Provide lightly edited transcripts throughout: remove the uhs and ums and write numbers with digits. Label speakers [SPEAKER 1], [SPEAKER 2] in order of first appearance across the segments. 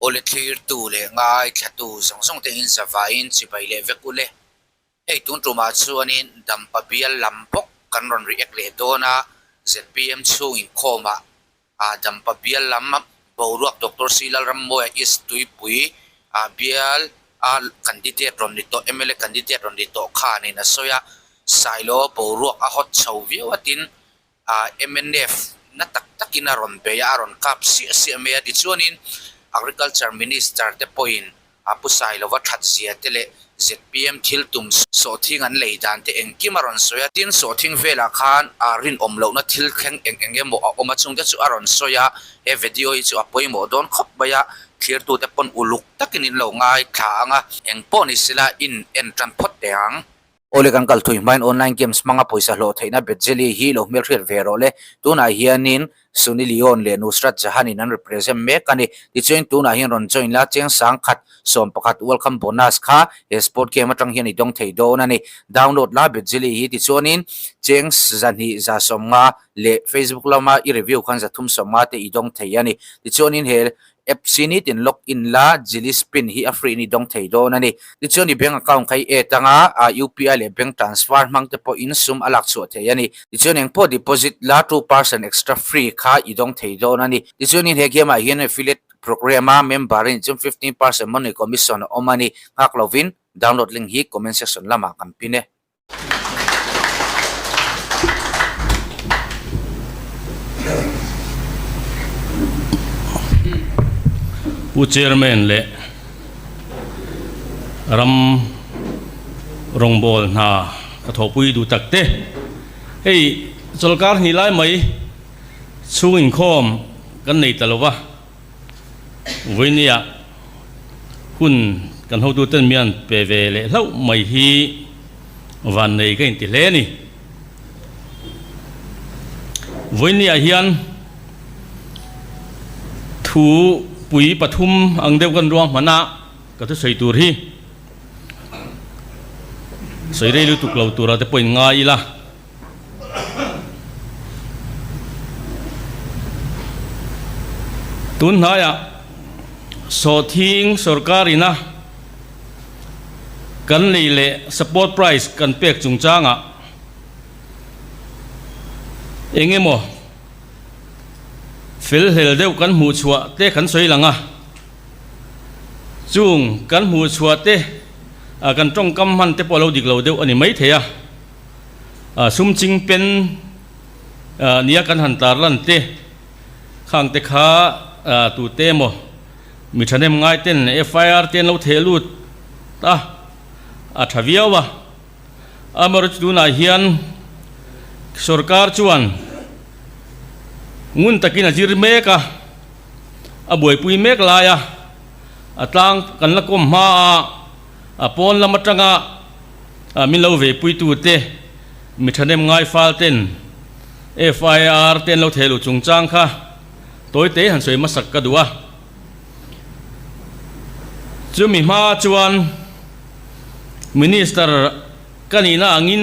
[SPEAKER 1] Awle thlirtu leh ngaithlatu zawng zawng te in zavaiin chibai leh vek ule. Hei tun tumah chuanin Dampa bial lam bawk kan rawn react leh dawn a, zpm chhung inkhawmah ah Dampa bial lam boruak Doctor C Lalrammawia East Tuipui ah bial a candidate rawn ni tawh mla candidate rawn ni tawh khanin a sawi a, Sailo boruak a hawt chho viau a tin ah mnf na tak takin a rawn bei a, a rawn kap siah siah mai a. Tichuanin Agriculture Minister te pawhin a pu Sailova that zia te leh zpm thil tum sawhthing an lei dan te engkim a rawn sawi a. Tin, sawhthing velah khan a rinawm lohna thil thleng eng eng emaw a awm a, chungte chu a rawn sawi a. He video hi chu a pawimawh dawn khawp mai a, thlirtute pawn uluk takin in lo ngaithla ang a, eng pawh ni sela in en tan phawt teh ang. Awle kan kal thui hmain online games hmanga pawisa hlawh theihna Betjelly hi lo hmelhriat ve rawh le. Tunah hianin Sunny Leone leh Nusrat Jahan in an represent mek a ni. Tichuan tunah hian rawn join la cheng sangkhat 11 welcome bonus kha he sport game atang hian i dawng thei dawn a ni. Download la Betjelly hi tichuanin cheng 2 150 leh Facebook lama i review khan 350 te i dawng thei a ni. Tichuanin he App si nitin log in la Jili Spin hi a free in i dawng thei dawn a ni. Tichuan i bank account kha i add anga UPI leh bank transfer hmang te pawhin sum a lak chhuah thei a ni. Tichuan engpawh deposit la 2% extra free kha i dawng thei dawn a ni. Tichuanin he game ah hian affiliate program a member in chuan 15% money commission a awm a ni. Nghak lovin download link hi comment section lamah kan pin e.
[SPEAKER 2] Pu Chairman leh ram rawngbâwl hna ka thawhpui duh tak te, hei chawlhkar hnih lai mai chhung inkhawm kan nei ta lo va. Vawinia hun kan hotuten mian pe ve leh hlauh mai hi vannei ka inti hle a ni. Vawinia hian thu pui pathum ang deuh kan ruang hman a, ka thusawi tur hi sawi rei lutuk lo tura te pawhin ngai ila. Tun hnaiah sawhthing sorkar ina kan lei leh support price kan pek chungchangah eng emaw fel hlel deuh kan hmuh chhuah te kan sawi lang a, chung kan hmuh chhuah te kan tawngkam hman te pawh a lo dik lo deuh a ni maithei a. Sum ching pen nia kan han tar lan te khang te kha tute emaw mi thahnem ngai ten FIR te an lo theh lut a, a tha viau a. Amaherawhchu tunah hian sorkar chuan ngun takin a zir mek a, a buaipui mek lai a, a tlang kan la kawm hma a, a pawn lam atanga Min lo veipuitute, mi thahnem ngai fal ten FIR te an lo theh luh chungchang kha tawite han sawi hmasak ka duh a. Chumi hma chuan Minister ka nihna angin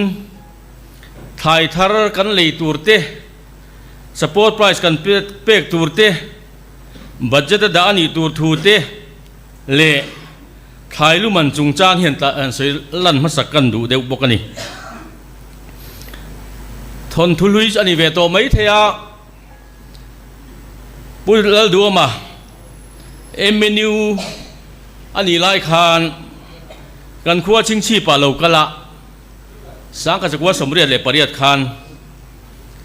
[SPEAKER 2] thlai thar kan lei tur te, support price kan pek tur te, budget a dah a nih tur thu te leh Thlai luman chungchang hian han sawi lan hmasak kan duh deuh bawk a ni. Thawnthu hlui chu a ni ve tawh mai thei a, Pu Lalduama MNU a nih lai khan kan khua Chhingchhipah lo kal a, Sangkachakua 88 khan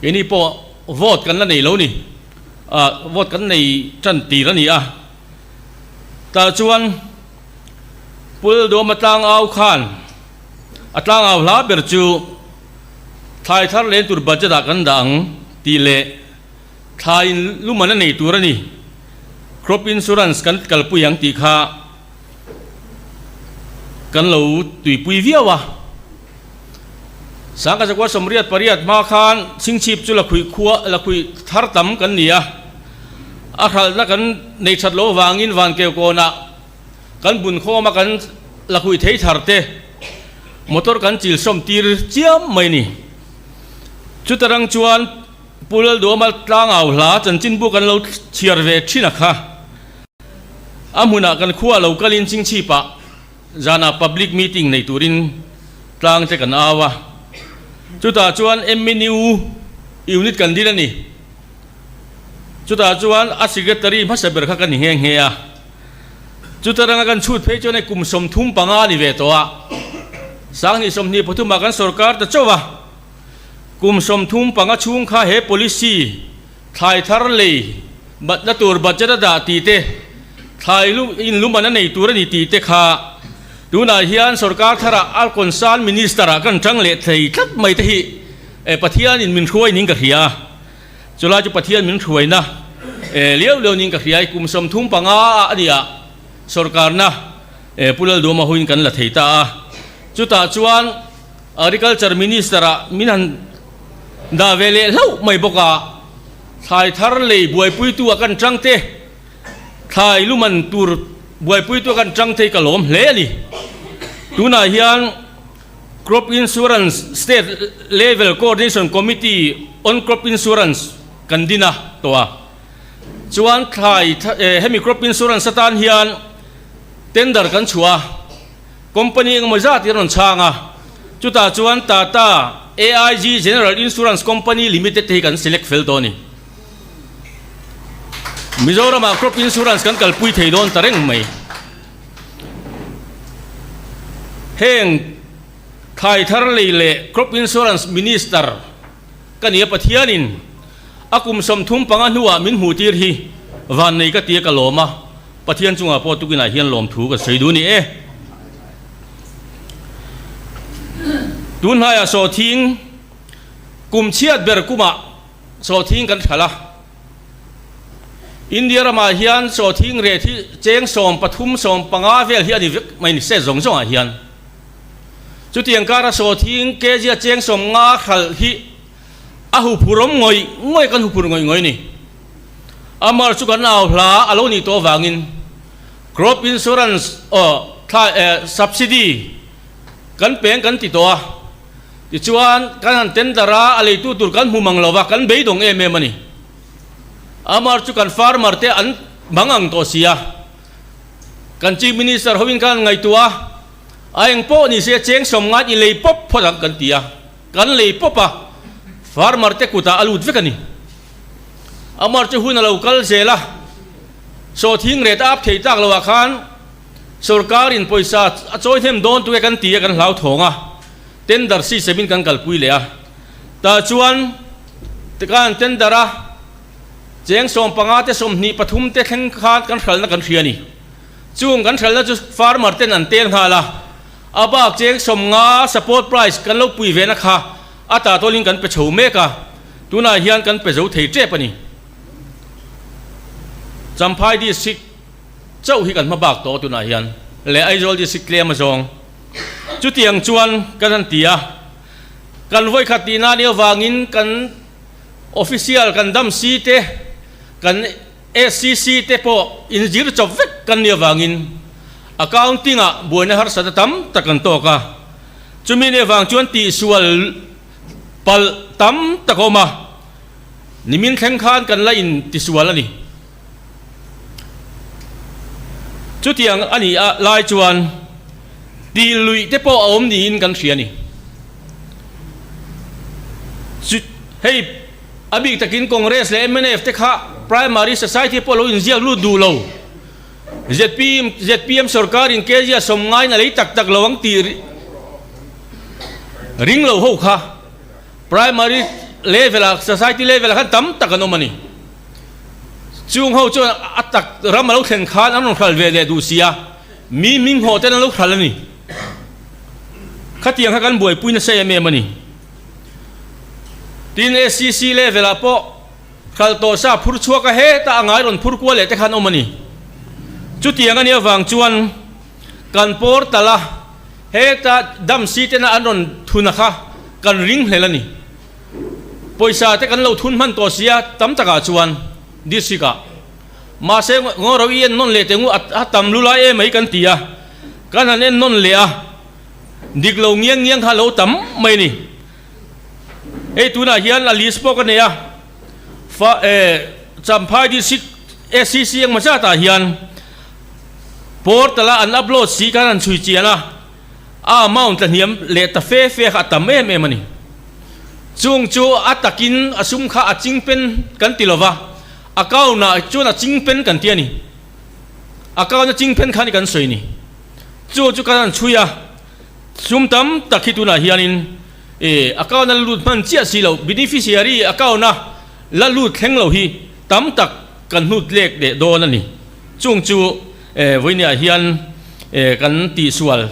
[SPEAKER 2] keini pawh vote kan la nei lo ni, vote kan nei tan tir a ni a. Tah chuan Pul Dawma tlangau khan a tlangau hla ber chu thlai thar len tur budget ah kan dah ang tih leh thlai in luman a nei tur a ni, crop insurance kan kalpui ang tih kha kan lo tuipui viau a. Sangkachakua 88 hma khan Chhingchhip chu lakhuih khua lakhuih thar tam kan ni a, a hralhna kan nei that loh avangin Vankeu kawnah kan bun khawm a kan lakhuih thei thar te motor kan chil sawm tir chiam mai ni. Chuta rang chuan Pu Lalduama tlangau hla chanchinbu kan lo chhiar ve thin a kha. A hmunah kan khua lo kalin Chingchhipah zanah public meeting nei turin tlang te kan au a. Chutah chuan MNU unit kan din a ni. Chutah chuan a secretary hmasa ber kha ka ni nghe nghe a. Chuta ranga kan chhut phei chuan hei kum 35 a ni ve tawh a. 2023 ah kan sorkar ta chauh a. Kum 35 chhung kha he policy thlai thar lei batna tur budget a dah tih te, thlai lu in luman a nei tur a ni tih te kha tunah hian sorkar tharah a concern minister ah kan tang leh thei tlat mai te hi Pathianin min hruai ning ka hria. Chulai chu Pathian min hruaina liau liau ning ka hria i kum 35 ah a nia sorkarna Pu Lalduama huin kan la thei ta a. Chutah chuan Agriculture Minister ah min han dah ve leh hlauh mai bawk a, thlai thar lei buaipuitu ah kan tang te, thlai luman tur buaipuitu ah kan tang te hi ka lawm hle a ni. Tunah hian Crop Insurance State Level Coordination Committee on Crop Insurance kan din a tawh a, chuan thlai hemi Crop Insurance atan hian tender kan chhuah a. Company engemaw zat hi a rawn chhang a, chutah chuan Tata AIG General Insurance Company Limited te hi kan select fel tawh a ni. Mizoramah crop insurance kan kalpui thei dawn ta reng mai. Heng thlai thar lei leh crop insurance minister ka nia Pathianin a kum 35 hnuah min hmuh tir hi vannei ka tia ka lawm a. Pathian chungah pawh tukinah hian lawmthu ka sawi duh a ni e. Tunhnaiah sawhthing kum chhiat ber kumah sawhthing kan thlal a. India ramah hian sawhthing rate hi cheng 13 15 vel hi a ni vek mai ni se zawng zawngah hian. Chutiang kara sawhthing kg a cheng 50 hralh hi a huphur awm ngawih ngawih kan huphur ngawih ngawih a ni. Amar chu kan au hla a lo nih tawh avangin crop insurance aw thla eh subsidy kan peng kan ti tawh a, tichuan kan han tender a, a leitu tur kan hmu mang lo va, kan beidawng em em a ni. Amar chu kan farmer te an mang ang tawh si a, kan chief minister hoin khan an ngaihtuah a, a eng pawh ni se cheng 50 i lei pawp phawt ang kan ti a, kan lei pawp a, farmer te kutah a lut vek a ni. Amar chu hun a lo kal zel a, sawhthing ret a ap thei tak loah khan sorkarin pawisa a chawi hnem dawn tu e kan ti a kan hlau thawng a, tender system in kan kalpui leh a. Tah chuan tikhan tender a cheng 15 te 23 te thleng khan kan hralhna kan hria a ni. Chung kan hralhna chu farmer ten an tel nghal a, a bak cheng 50 support price kan lo pui ve na kha a tah tawlin kan pe chho mek a. Tunah hian kan pe zo thei tep a ni. Champhai District chauh hi kan hma bak tawh tunah hian leh Aizawl District tlem a zawng. Chutiang chuan kan han ti a, kan vawikhat tihna nih avangin kan official kan dam si te, kan SCC te pawh inzir chawp vek kan nih avangin accounting ah buaina harsatna tam tak kan tawk a. Chumi nih avang chuan tihsual Palh tam tak a awm a, nimin thleng khan kan la in tisual a ni. Chutiang a nih a lai chuan tih luih te pawh a awm niin kan hria a ni. Chu hei a bik takin Congress leh mnf te kha Primary Society pawh lo inziak lut duh lo. Zpm zpm sorkarin kg a sawm ngaiin a lei tak tak lo ang tih ring lo ho kha primary level ah society level ah khan tam tak an awm a ni. Chung ho chuan a tak ram a lo thlen khan an rawn hral ve leh duh si a, mi hming hawh ten an lo hral a ni. Khatiang kha kan buaipui nasa em em a ni. Tin SCC level ah pawh Kal tawh sa phur chhuak a hetah a ngai rawn phur kual leh te khan awm a ni. Chutiang a nih avang chuan kan portal a heta dam si tena an rawn thun a kha kan ring hlel a ni. Pawisa te kan lo thun hman tawh sia tam takah chuan district ah mahse ngaw ro i en nawn leh teh ngu a tam lu lai em mai kan ti a, kan han en nawn leh a dik lo ngiang ngiang kha a lo tam mai a ni. Hei tunah hian a list pawh ka nei a, fa eh Champhai district SCC engmaw zatah hian. Portal a an upload si khan an chhui chian a, a amount tla hniam leh ta fe fe kha a tam em em a ni. Chung chu a takin a sum kha a chingpen kan ti lova, account ah chuan a chingpen kan ti a ni. Account a chingpen kha ni kan sawi ni. Chu chu kan han chhui a, sum tam tak hi tunah hianin ih account a la lut hman chiah si lo, beneficiary account a la lut thleng lo hi tam tak kan hnut lek leh dawn a ni. Chung chu vawinia hian kan tihsual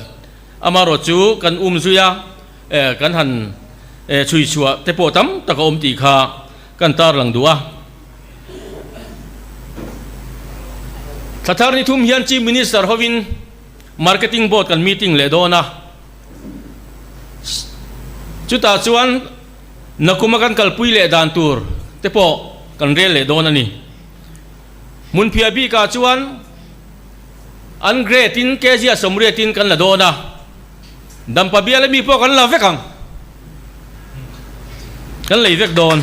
[SPEAKER 2] amarawh chu kan um zui a, kan han chhui chhuah te pawh tam tak a awm tih kha kan tarlang duh a. Thla thar ni thum hian Chief Minister hovin Marketing Board kan meeting leh dawn a, chutah chuan nakuma kan kalpui leh dan tur te pawh kan rel leh dawn a ni. Hmunphiah bikah chuan an grade in kg a 80 in kan la dawn a, Dampa bial ami pawh kan la vek ang, kan lei vek dawn.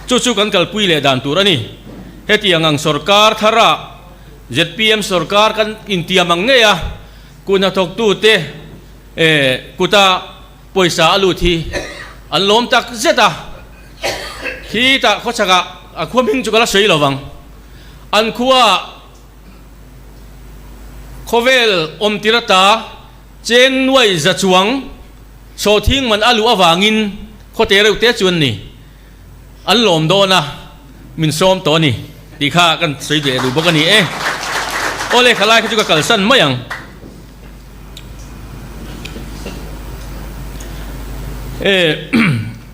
[SPEAKER 2] Chu chu kan kalpui leh dan tur a ni. Hetiang ang sorkar thara zpm sorkar kan intiam ang ngei a, kut hnathawktute kuta Pawisa a lut hi an lawm tak zet a, khi tah khawchhakah a khua hming chu ka la sawi lo vang. An khuaah khawvel awm tir ata cheng nuai za chuang sawhthing man a luh avangin khawte reuh te chu an ni. An lawm dawn a, min sawm tawh a ni tih kha kan sawi leh duh bawk a ni e. Aw le, khalai kha chu ka kalsan mai ang.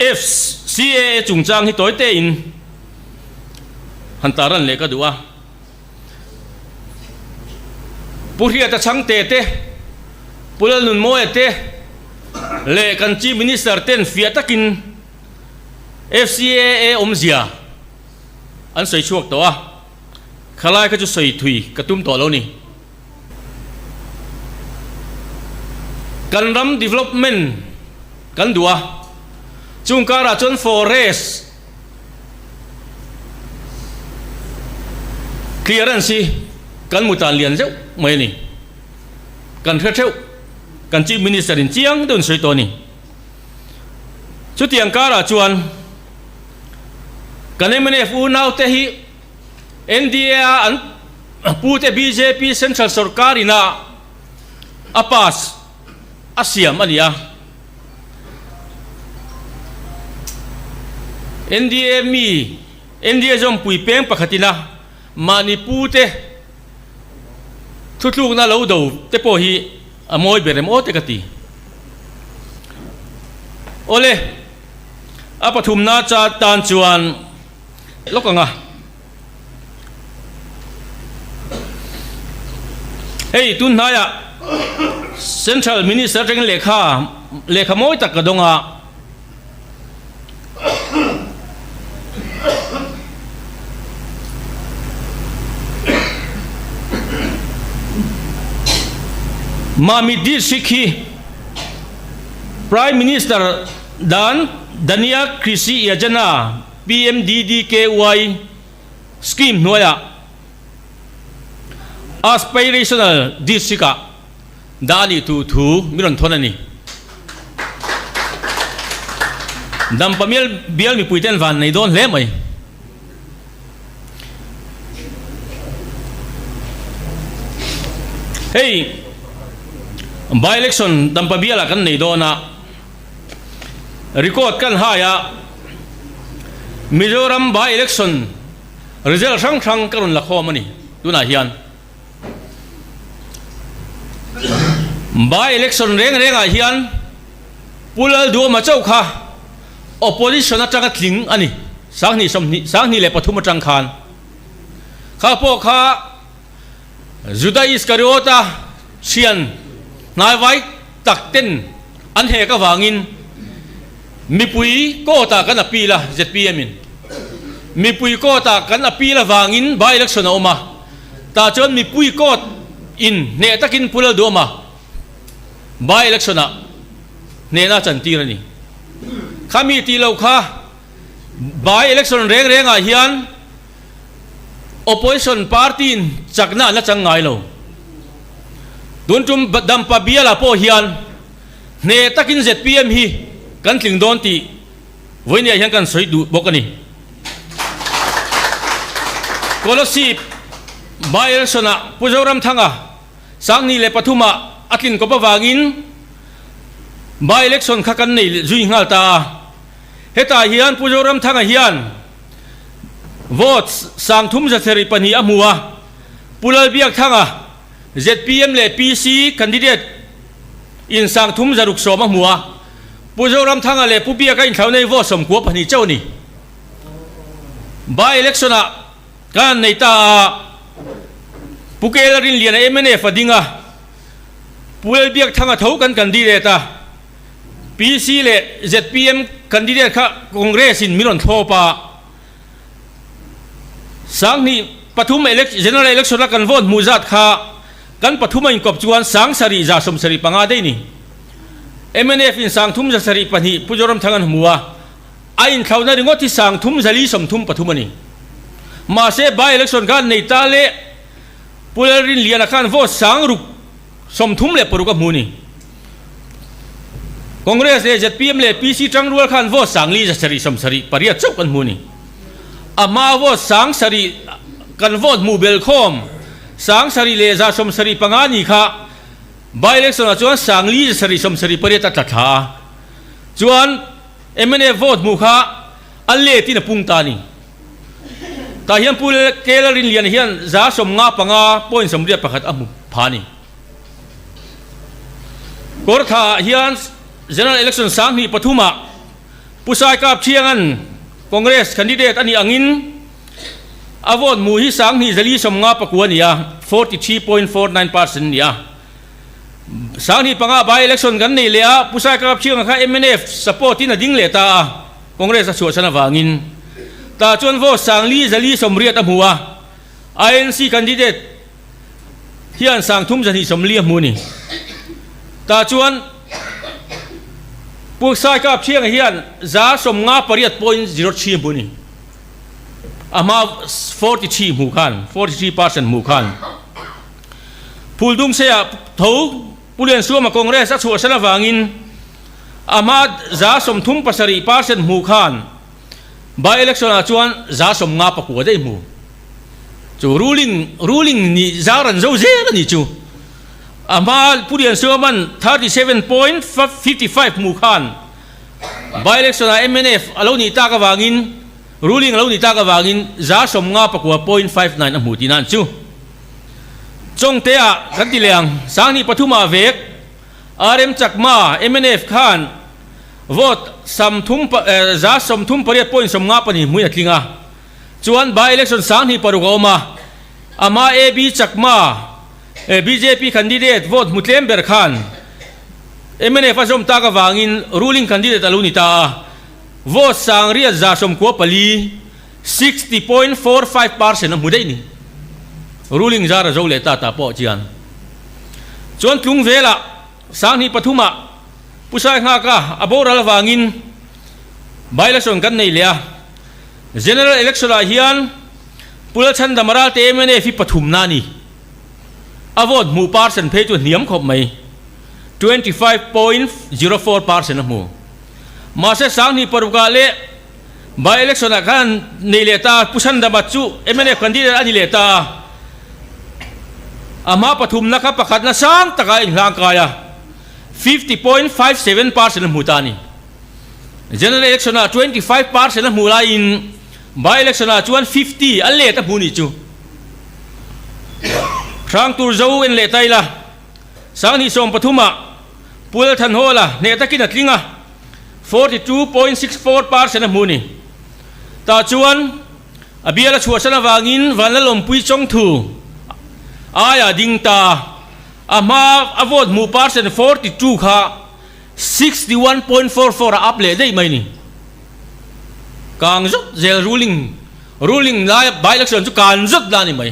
[SPEAKER 2] FCAA chungchang hi tawi tein han tar an leh ka duh a. Pu Hriata Chhangte te, Pu Lalnunmawia te leh kan Chief Minister ten fiah takin FCAA awmzia an sawi chhuak tawh a, khalai kha chu sawi thui ka tum tawh lo ni. Kan ram development kan duh a, chung karah chuan forest clearance hi kan hmu tan lian zeuh mai a ni. Kan hre theuh, kan Chief Minister in chiang deuhin sawi tawh a ni. Chutiang karah chuan kan mnf unaute hi NDA a an pute bjp Central sorkar ina a pass a siam a ni a. NDA mi NDA zawmpui peng pakhat ina mahni pute Thutlukna lo do te pawh hi a mawi ber em aw te ka ti. Awle, a pathumna cha tan chuan lawk ang a. Hei tun hnaiah Central Minister atangin lehkha lehkha mawi tak ka dawng a. Mami District hi Prime Minister dan Daniya Krishi Yojana, PMDDKY, scheme hnuaiah Aspirational District-ah Dah a nih tur thu min rawn thawn a ni. Dampa mial bial mipui ten van nei dawn hle mai. Hei by election Dampa bialah kan nei dawn a, record kan hai a, Mizoram by election result hrang hrang ka rawn la khawm a ni tunah hian. By election reng rengah hian Pu Lalduama chauh kha opposition atanga tling a ni, 20 20 23 atang khan. Kha pawh kha Juda Iskariota thian hnaivai tak ten an hek avangin mipui court ah kan appeal a, zpm in mipui court ah kan appeal avangin by election a awm a. Tah chuan mipui court in hneh takin Pu Lalduama by election ah hnehna a chantir a ni. Khami tih loh kha by election reng reng ah hian. Opposition party in chakna an la chang ngai lo. Tun tum Dampa bialah pawh hian hneh takin zpm hi kan tling dawn tih vawinia hian kan sawi duh bawk a ni. Kolasib by-election-ah Pu Zoramthanga 2003-ah a tlin kawp avangin by-election kha kan nei zui nghal ta a. Hetah hian Pu Zoramthanga hian vote 3702 a hmu a, Pu Lalbiakthanga, zpm leh PC candidate in 3610 a hmu a, Pu Zoramthanga leh Pu Biaka inthlauhna hi vote 92 chauh a ni. By-election ah kan han nei ta a, Pu Kela Rinliana mnf a ding a, Pu Lalbiakthanga tho kan candidate a, PC leh zpm candidate kha Congress in min rawn thlawp a, 2003 general election a kan vote hmuh zat kha kan pathum a inkawp chuan 7775 daih ni. Mnf in 3702 Pu Zoramthang an hmu a, a inthlauhna ringawt hi 3433 a ni. Mahse by election khan nei ta leh Pu Lalrinliana khan vote 636 a hmu ni. Congress leh zpm leh PC tangrual khan vote 5478 chauh kan hmu a ni. A hma vote 7,000 kan vote hmuh bel khawm 7175 ni kha by election ah chuan 5778 a tla thla a. Chuan mnf vote hmuh kha a let in a pung ta a ni. Tah hian Pu Lalrinliana hian 55.81 a hmu pha a ni. Kawrtha ah hian General Election 2003 ah Pu Sai Kap Thiangan Congress candidate a nih angin a vote hmuh hi 2459 a ni a, 43.49% a ni a. 2005 by election kan nei leh a, Pu Sai Kap Thianga kha mnf support in a ding leh ta a, Congress a chhuahsan avangin. Tah chuan vote 5480 a hmu a, INC candidate hian 3240 a hmu a ni. Tah chuan Pu Saikap Thianga hian 58.03 a hmu a ni. A hma 43 hmuh khan, 43% hmuh khan. Phuldungseia tho Pu Liansuama Congress a chhuahsan avangin a hma 37% hmuh khan By election ah chuan 59 daih hmu. Chu ruling ruling nih zar an zo zel a nih chu. A hma Pu Liansuaman 37.55 hmu khan by election ah mnf a lo nih tak avangin ruling a lo nih tak avangin 59.59 a hmu tihna an chu. Chawngte ah kan ti leh ang 2003 ah vek RM Chakma mnf khan Vote samthum 38.52 hmuin a tling a, chuan by election 26 a awm a, amah AB Chakma, bjp candidate vote hmu tlem ber khan mnf a zawm tak avangin ruling candidate a lo ni ta a, vote 9,194, 60.45 percent a hmu daih ni. Ruling zar a zo leh ta ta pawh chian chuan tlung velah 2003 ah Pu Sai Nghaka a boral avangin by-election kan nei leh a, General Election ah hian Pu Lalchhandama Ralte mnf hi pathumna a ni. A vote hmuh percent phei chu a hniam khawp mai, 25.04 percent a hmu. Mahse 2006 ah leh by-election ah khan nei leh ta a, Pu Chhandama chu mnf candidate a ni leh ta a, a hma pathumna kha pakhatna sang takah a inhlangkai a. 50.57 percent a hmu ta a ni. General election ah 25 percent a hmuh laiin by election ah chuan 50 a let a hmu nih chu. Hrang tur zo en leh ta ila, 2013 ah Pu Lalthanhawla hneh takin a tling a, 42.64 percent a hmu ni. Tah chuan a bial a chhuahsan avangin Vanlalawmpui Chawngthu aia ding ta. A hma a vote hmuh percent 42 kha 61.44 a up leh daih mai ni. Kang zut zel ruling ruling lai by election chu kan zut la ni mai.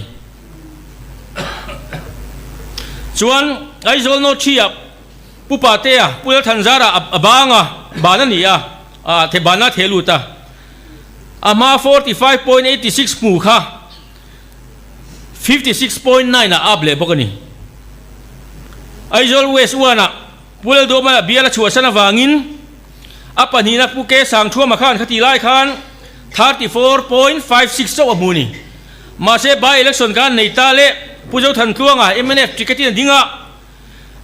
[SPEAKER 2] Chuan Aizawl North Ṭhi ah Pu Patea Pu Lalthanzara a bang a ban a ni a a the ban a the lut a. A hma 45.86 hmu kha. 56.9 ah a up leh bawk a ni. Aizawl West 1 ah Pu Lalduhawma bial a chhuahsan avangin a pahnihna Pu Ke Sangthuama khan khatih lai khan 34.56 chauh a hmu a ni. Mahse by election khan nei ta leh Pu Zothantluanga mnf ticket in a ding a,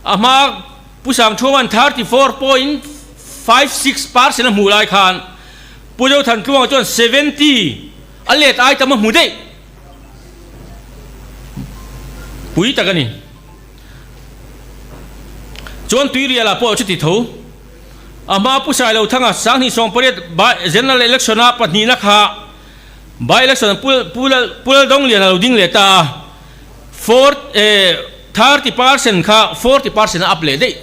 [SPEAKER 2] a hma Pu Sangthuama'n 34.56 percent a hmuh lai khan Pu Zothantluanga chuan 70 a let ai tam a hmu daih pui tak a ni. Chuan Tuirialah pawh chuti tho. A hma Pu Sailothanga 2018 by General Election a pahnihna kha by election Pu Pu Laldonglian a lo ding leh ta a, four 30 percent kha 40 percent a up leh daih.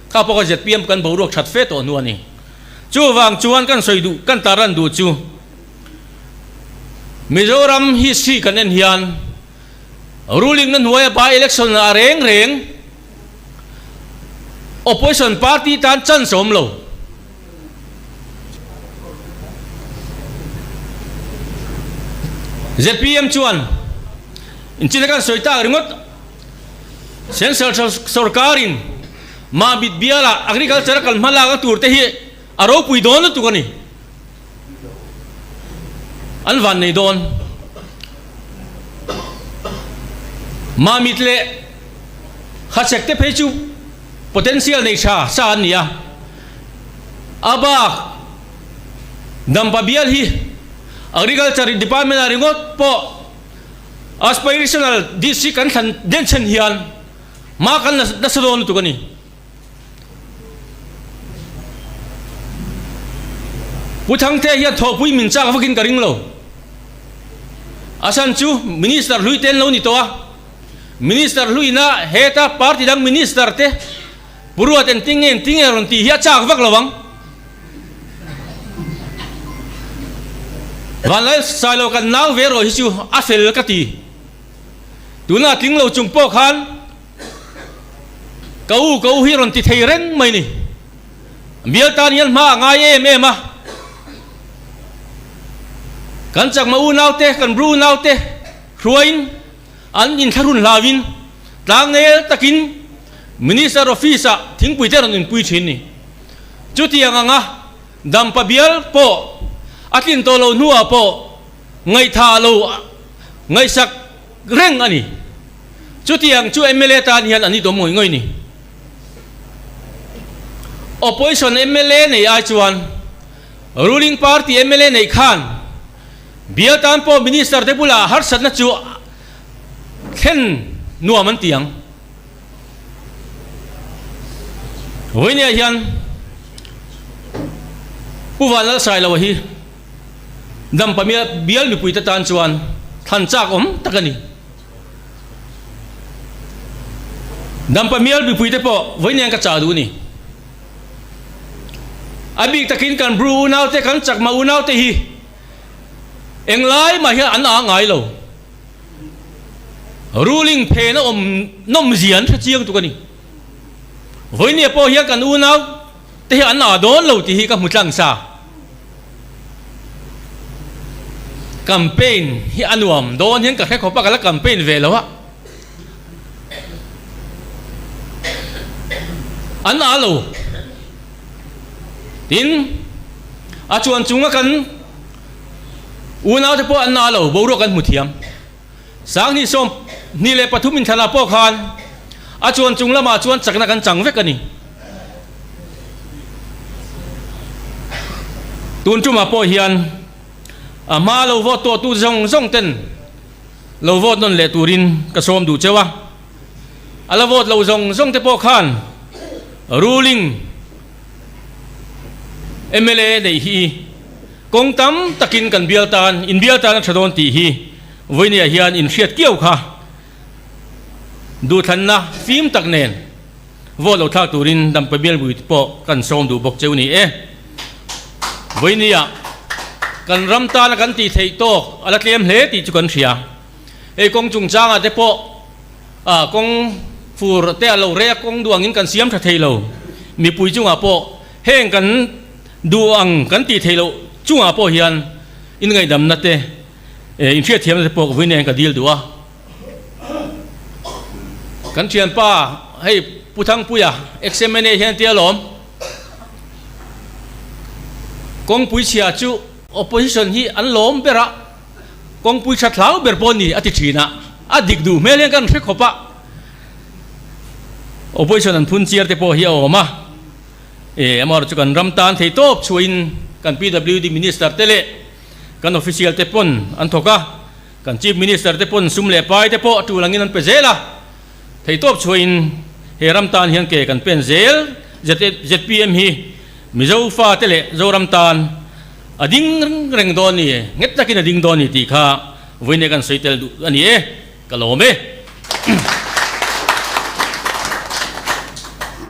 [SPEAKER 2] Kha pawh kha zpm kan boruak that fe tawh hnu a ni. Chuvang chuan kan sawi duh kan tarlan duh chu Mizoram history kan en hian Ruling na hnuaia by election a reng reng opposition party tan chance a awm lo. Zpm chuan inchina kan sawi tak ringawt Central sorkarin Mamit biala agriculture a kal hma lak a tur te hi a ropui dawn lutuk a ni. An van nei dawn. Mamit leh Hachhek te phei chu potential nei tha sa an ni a. A bak Dampa bial hi Agriculture department ah ringawt pawh aspirational district kan thlan denchhen hian hma kan la nasa dawn lutuk a ni. Pu Thangte hian thawhpui min chak vakin ka ring lo. A chhan chu Minister hlui te an lo ni tawh a, Minister hluina heta party dang Minister te Pu Ruat engtin nge engtin nge rawn tih hi a chak vak lo ang. Vanlai Sailo kan nau ve erawh hi chu a fel ka ti. Tuna tling lo chung pawh khan Ka u, ka u hi rawn ti thei reng mai ni. Bial tan hian hma a ngai em em a. Kan chakma unaute, kan bru unaute hruaiin an inthlahrun hlauin tlangnel takin Minister office ah thingpui te rawn inpui thin ni. Chutiang anga Dampa bial pawh a tlin tawh loh hnuah pawh ngaihthah lo ngaihsak reng a ni. Chutiang chu mla tan hian an itawm ngawih ngawih ni. Opposition mla nei ai chuan ruling party mla neih khan bial tan pawh minister te bulah harsatna chu thlen nuam an ti ang. Vawinia hian Pu Vanlalsailoa hi Dampa bial mipuite tan chuan thlan chak awm tak a ni. Dampa mial mipuite pawh vawiin ka chah duh a ni. A bik takin kan Bru unaute, kan Chakma unaute hi englai mah hian an ah ngai lo. Ruling phen a awm nawmzia an hre chiang tuk a ni. Vawiin pawh hian kan unau te hi an ah dawn lo tih hi ka hmu tlang sa. Campaign hi a nuam dawn hian ka hre khawp a, ka la campaign ve lo a. An ah lo. Tin, a chuan chunga kan unau te pawh an ah lo, boruak an hmu thiam. 2023 inthlanah pawh khan a chuan chung lamah chuan chakna kan chang vek a ni. Tun tumah pawh hian a hma lo vote tawhtu zawng zawng ten lo vote nawn leh turin ka sawm duh cheu a. A la vote lo zawng zawng te pawh khan ruling mla neih hi Kawng tam takin kan bial tan, in bial tan a tha dawn tih hi vawinia hian in hriat kiau kha. Duhthlanna fim tak nen vote lo thlak turin Dampa bialbui te pawh kan sawm duh bawk cheu ni e. Vawinia kan ram tana kan tih theih tawk a la tlem hle tih chu kan hria. Hei kawng chungchangah te pawh kawng fur te a lo rei a, kawng duh angin kan siam tha thei lo. Mipui chungah pawh heng kan. Duh ang kan tih theih loh chungah pawh hian in ngaihdamna te, in hriatthiamna te pawh ka vui nen ka dil duh a. Kan thianpa hei Pu Thangpuia ex-MNA hian tia lawm. Kawngpui chhia chu opposition hi an lawm ber a, kawngpui tha thlau ber pawh ni a ti thin a, a dik duh hmel hian kan hre khawp a. Opposition an phun chiar te pawh hi a awm a, e amaherawhchu chu kan ram tan thei tawp chhuahin kan PWD Minister te leh kan official te pawn an thawk a, kan Chief Minister te pawn sum leh pai te pawh a tul angin an pe zel a. Theitawp chhuahin he ram tan hian ke kan pen zel zpm hi Mizo fate leh Zoram tan a ding reng dawn ni, nghet takin a ding dawn ni tih kha vawiin kan sawi tel duh a ni e, ka lawm e.